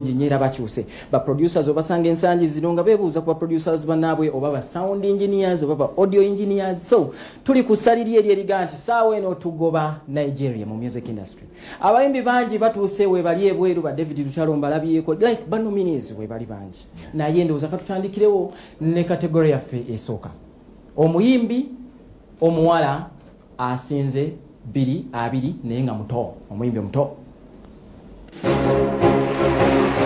Nnyo era bakyuse ba producers, obasanga ensangi zino nga beebuuza ku ba producers bannaabwe oba ba sound engineers oba ba audio engineers. So tuli ku ssaliri eri eriga nti saawa eno tugoba Nigeria mu music industry. Abayimbi bangi batuuse we bali ebweru, ba David Lutalo mbalabyeko, like ba nominees we bali bangi, naye ndowooza katutandikirewo ne category yaffe esooka, omuyimbi omuwala asinze 2020 naye nga muto, omuyimbi omuto.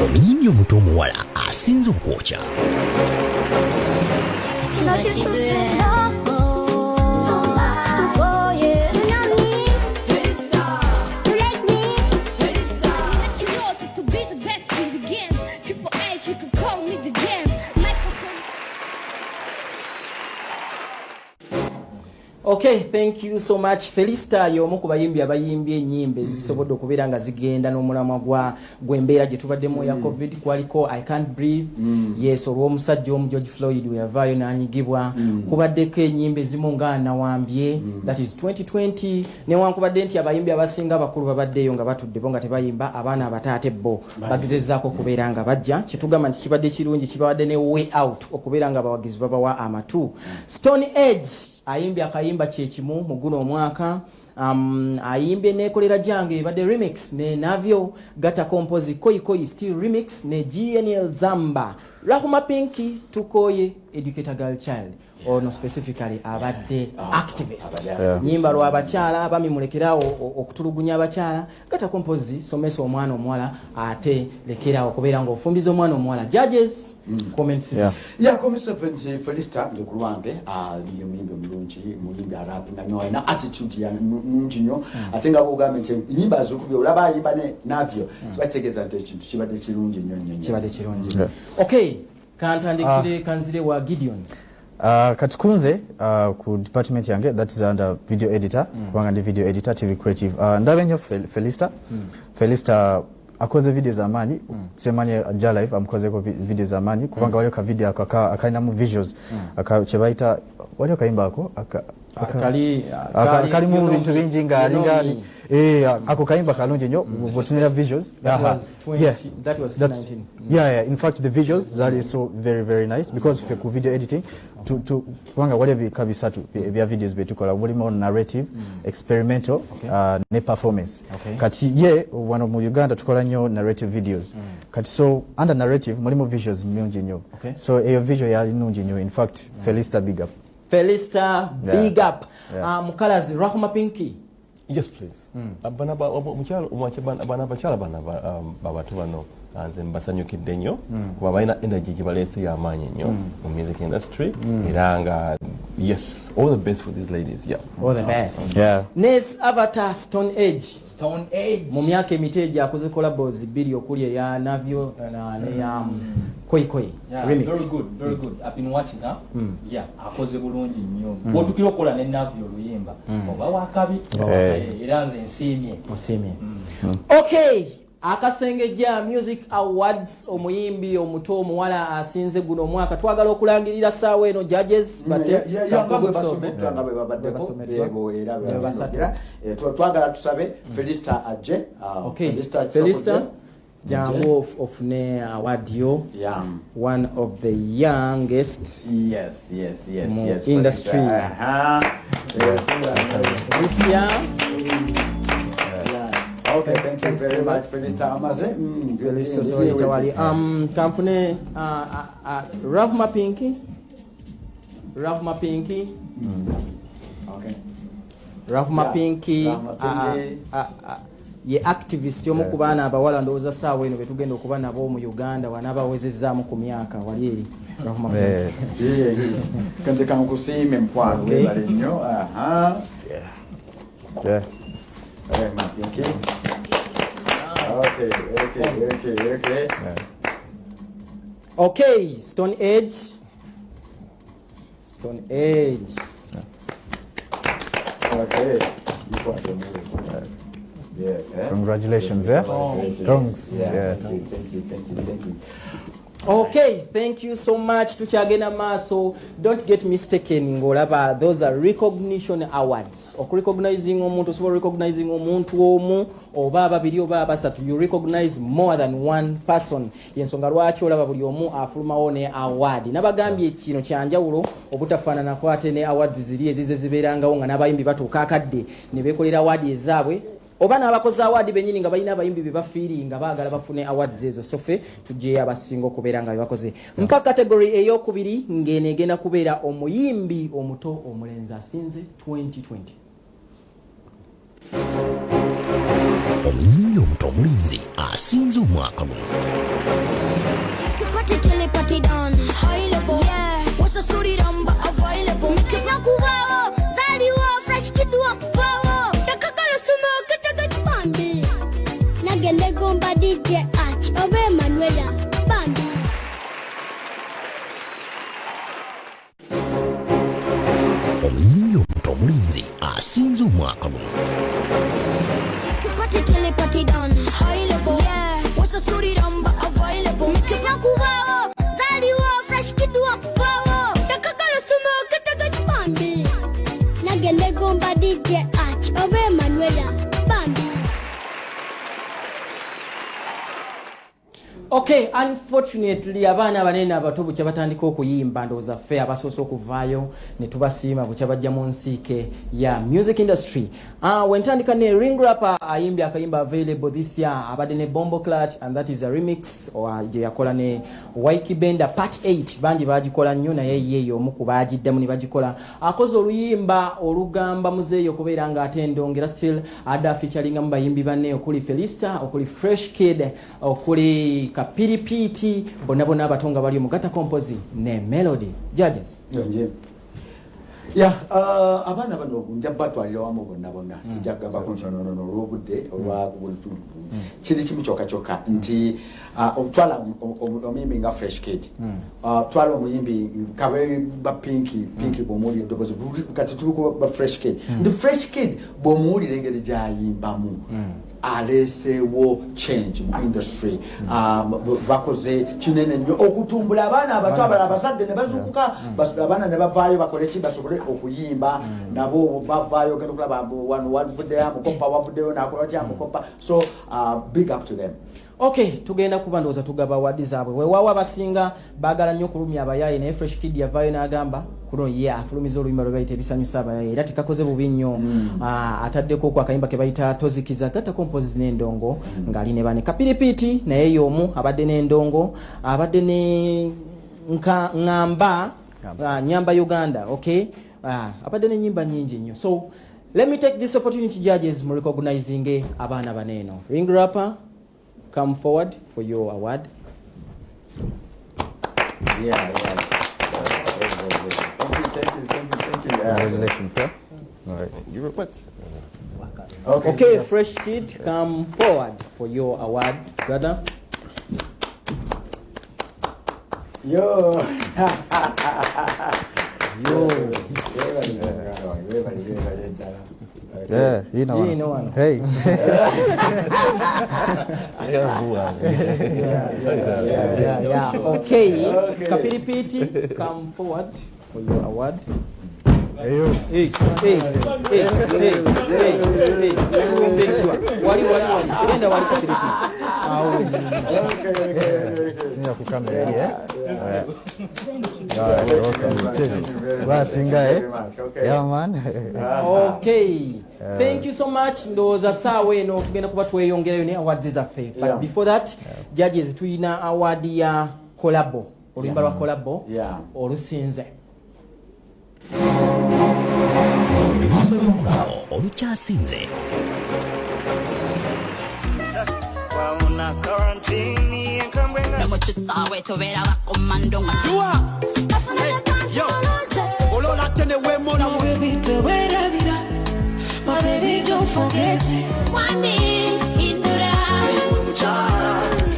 Omuyimbi omuto omuwala asinze okwokya. Kino kisuse, tukoye. You know me? You like me? To be the best in the game. Triple H, you can call me the game. Microphone. Okay, thank you so much. Felista y'omu ku bayimbi abayimbye ennyimba ezisobodde okubeera nga zigenda n'omulamwa gwa gw'embeera gye tubaddemu eya COVID. Kwaliko "I Can't Breathe", yes, olw'omusajja omu George Floyd we yavaayo n'anyigibwa. Kubaddeko ennyimba ezimu nga "Nawambye", that is 2020. Newankubadde nti abayimbi abasinga abakulu babaddeeyo nga batudde bo nga tebayimba, abaana abato ate bo bagezezzaako okubeera nga bajja. Kyetugamba nti kibadde kirungi, kibawadde ne way out okubeera nga abawagizi babawa amatu. Stone Age ayimbye akayimba kyekimu mu guno omwaka, ayimbye "Nekolera Jange", ebadde remix ne Navio, gata composi "Koi Koi", still remix ne GNL Zamba. Rahuma Pinky, "Tukoye", Educator Girl Child. Ono specifically abadde activist. Nyimba lw'abakyala, bamimulekerawo okutulugunya abakyala, gata composi "Somesa omwana omuwala", ate lekerawo okubeera ng'ofumbiza omwana omuwala. Judges, comments? Yeah. Ya, commissioner Felista, nze ku lwange ye muyimbi omulungi, muyimbi arapinga nnyo, alina attitude ya nungi nnyo, ate nga bwogambye nti enyimba azikubye, olaba ayimba ne Navio, kiba kitegeeza nti ekintu kibadde kirungi nnyo nnyo nnyo. Kibadde kirungi. Okay, kantandikire, kanzire wa Gideon. Kati kunze ku department yange, that is under video editor, kubanga ndi video editor, TV creative, ndabe nnyo Felista. Felista akoze video z'amaanyi. Kyemanye ajja live amukozeko video z'amaanyi, kubanga waliwo ka video ako akalinamu visuals, kye bayita, waliwo kayimba ako kalimu bintu bingi nga alinga ako kayimba kalungi nnyo bw'otunula visuals. That Aha. was 20, that was 2019. Yeah, in fact the visuals zali so very very nice, because ffe ku video editing to kubanga waliwo ebika bisatu ebya videos byetukola: mulimu narrative, experimental, ne performance. Kati ye wano mu Uganda tukola nnyo narrative videos. Kati so under narrative mulimu visuals mingi nnyo. So eyo visual yali nungi nnyo. In fact, Felista, big up. Felista, big up. Mukalazi, Rahma Pinky. Yes, please. Bana bana abakyala bano babato bano, nze mbasanyukidde nnyo kuba balina energy gye baleese y'amaanyi nnyo mu music industry, era nga yes, all the best for these ladies, yeah. All the best. Yeah. Nes Avatar, Stone Age. Stone Age. Mu myaka emito egyo akoze collabos bbiri, okuli eya Navio neya Koi Koi remix. Very good, very good. I've been watching her. Yeah, akoze bulungi nnyo. Bw'otukira okukola ne Navio oluyimba, oba wakabi. Era nze nsiimye. Osiimye. Okay, Akasengejja Music Awards, omuyimbi omuto omuwala asinze guno omwaka, twagala okulangirira saawa eno. Judges, bate Nga bwe basomeddwa, nga bwe babaddeko. Basomeddwa. Bebo era Be basatu. bebagera. Twagala tusabe Felista ajje. Okay. Felista. Felista, jangu ofune award yo. One of the youngest mu industry. Felista. Aha. Felicia. Yeah. Okay, thank you Thanks very very much, Felista. Amaze. Felista, sorry, tewali. Kanfune Rahma Pinky. Rahma Pinky. Rahma Pinky. Rahma Pinky. Ye activist omu ku baana abawala, ndowooza saawa eno betugenda okuba nabo mu Uganda wanaabawezezaamu ku myaka wali eri. Rahma Pinky. Kanze kankusiime, mukwano. Webale nnyo. Aha. Rahma Pinky. Okay. Okay, Stone Age. Stone Age. Okay. Mukwate mu. Yes. Eh? Congratulations, eh? Congratulations. Congs. Yeah. Yeah. Thank you, thank you, thank you, thank you. Okay, thank you so much. Tukyagenda maaso. Don't get mistaken ng'olaba those are recognition awards. Okurecognizing omuntu, osobola recognizing omuntu omu oba ababiri oba abasatu. You recognize more than one person. Yensonga lwaki olaba buli omu afulumawo ne award. Nabagambye kino kyanjawulo obutafaananako ate ne awards ziri ezize zibeerangawo nga n'abayimbi batuuka akadde ne beekolera award ezaabwe oba n'abakozi award bennyini nga balina abayimbi be bafiiri nga baagala bafune awards ezo. So ffe tugyeyo abasinga okubeera nga bebakoze. Mpa category eyokubiri ng'eno egenda kubeera omuyimbi omuto omulenzi asinze 2020. Omuyimbi omuto omulenzi asinze omwaka guno. Party till it party done. High level. Yeah. What's a suited but available? Nakubao. Zaliwo Fresh Kid wakubao. Takakala sumo kitaga bambi. Nagende gomba DJ Arch obe Manuela bambi. Omuyimbi omuto omulenzi asinze omwaka guno. Party till it party done. High level. Yeah. What's a suited but available? Nakubao. Zaliwo Fresh Kid wakubao. Takakala sumo kitaga bambi. Nagende gomba DJ Arch obe Manuela bambi. Okay, unfortunately abaana abanene abato bukya batandika okuyimba, ndowooza ffe abasoose okuvaayo ne tubasiima bukya bajja mu nsiike ya music industry. Wentandika ne Ring Rapper ayimbye akayimba Available this year, abadde ne Bombo Clat, and that is a remix gye yakola ne Waiki Benda part 8. Bangi bagikola nnyo naye ye y'omu ku bagiddamu ne bagikola. Akoze oluyimba olugamba muzeeyi okubeera ng'ate endongera still adda featuringamu bayimbi banne okuli Felista, okuli Fresh Kid, okuli Kapiripiiti, bonna bonna abato nga bali omugatta composi ne Melody. Judges. Nje. Ya, abaana bano nja batwalira wamu bonna bonna. Sijja kugambako nti no olw'obudde olwa kiri kimu kyokka kyokka nti otwala omuyimbi nga Fresh Kid, twala omuyimbi kabe ba Pinky Pinky, bw'omuwulira eddoboozi kati tuli ku ba Fresh Kid, nti Fresh Kid bw'omuwulira engeri gy'ayimbamu aleeseewo change mu industry. Bakoze kinene nnyo okutumbula abaana abato abalala, abazadde ne bazuukuka, abaana ne bavaayo bakole ki, basobole okuyimba nabo bavaayo. Ogenda okulaba wano wavuddeyo amukopa, wavuddeyo nakola ki amukopa. So big up to them. Okay, tugenda kuba ndowooza tugaba award zaabwe. Weewaawo abasinga baagala nnyo okulumya abayaaye, naye Fresh Kid yavaayo n'agamba kuno ye afulumiza oluyimba lwe bayita Ebisanyusa Abayaaye era tekakoze bubi nnyo. Ataddeko ku akayimba ke bayita Tozikiza, gatta composes n'endongo ng'ali ne bane. Kapiripiiti naye y'omu abadde n'endongo, abadde ne ŋŋamba Nyamba Uganda. Okay, abadde n'ennyimba nnyingi nnyo. So let me take this opportunity, judges, mu recognizing abaana baneeno. Ring Rapper, come forward for your award. Yeah. Very, very good. Thank you, thank you, thank you, thank you. Yeah. Congratulations, sir. All right. You were what? Okay. Okay, Fresh Kid, come forward for your award, brother. Yo. Yo. Webale, webale ddala. Yeah, you know. You know one. Hey. Yeah. Okay. Okay. Kapiripiti, come forward for your award. Hey, Hey, hey, hey, hey, hey, hey. Wali, wali, wali. Genda wali, Kapiripiti. Awo. Okay. Nina ku camera eri, eh? All right, you're welcome. Thank you very much. Basinga, Thank you eh? very much. Okay. Yeah, man. Okay. Thank you so much. Ndowooza saawa eno tugenda kuba tweyongerayo ne awards zaffe. But before that, judges, tulina award ya collabo. Oluyimba lwa collabo olusinze. Oluyimba lwa collabo olukyasinze. Waona karantini enkambwe nga Mu kisaawe tubeera bakomando nga olola tene wemola. Baby, tewerabira. My baby, don't forget.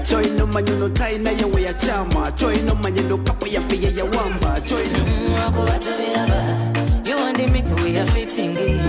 Kyoyina omanya talina yewe yakyama, kyoyina omanya nokapo yaffe ye yawamba kyoyina. Wakuba tubiraba. You and me, we are fitting in.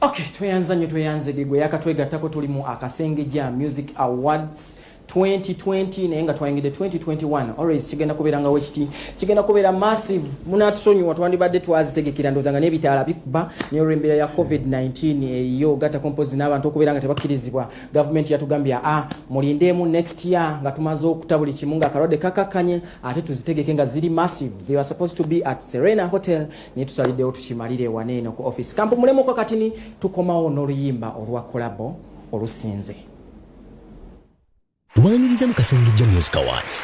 Okay, tweyanza nnyo, tweyanze gwe yakatwegattako. Tuli mu Akasengejja Music Awards 2020, naye nga twayingidde 2021. Always kigenda kubeera nga wekiti, kigenda kubeera massive. Munatusonyiwa, twandibadde twazitegekera ndowooza nga n'ebitaala bikuba, naye olw'embeera ya COVID-19 eriyo, gatta composi n'abantu okubeera nga tebakkirizibwa, gavumenti yatugambye, a mulindeemu next year nga tumaze okuta buli kimu, nga akalwadde kakakkanye, ate tuzitegeke nga ziri massive. They were supposed to be at Serena Hotel, naye tusaliddewo tukimalire waneeno ku office. Kampumulemuko katini, tukomawo n'oluyimba olwa collabo olusinze. Tubaniriza mu Kasengejja Music Awards.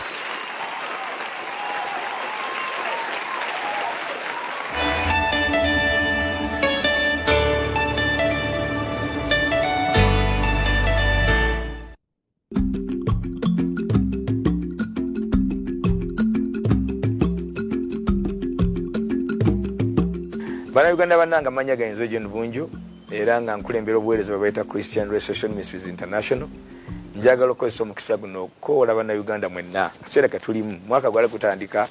Bannayuganda bannange, amanya gayinza John Bunju, era nga nkulembera obuweereza bwe bayita Christian Restoration Ministries International. Njagala okukozesa omukisa guno okukoola Bannayuganda mwenna. Kaseera ketulimu, mwaka gwali gutandika.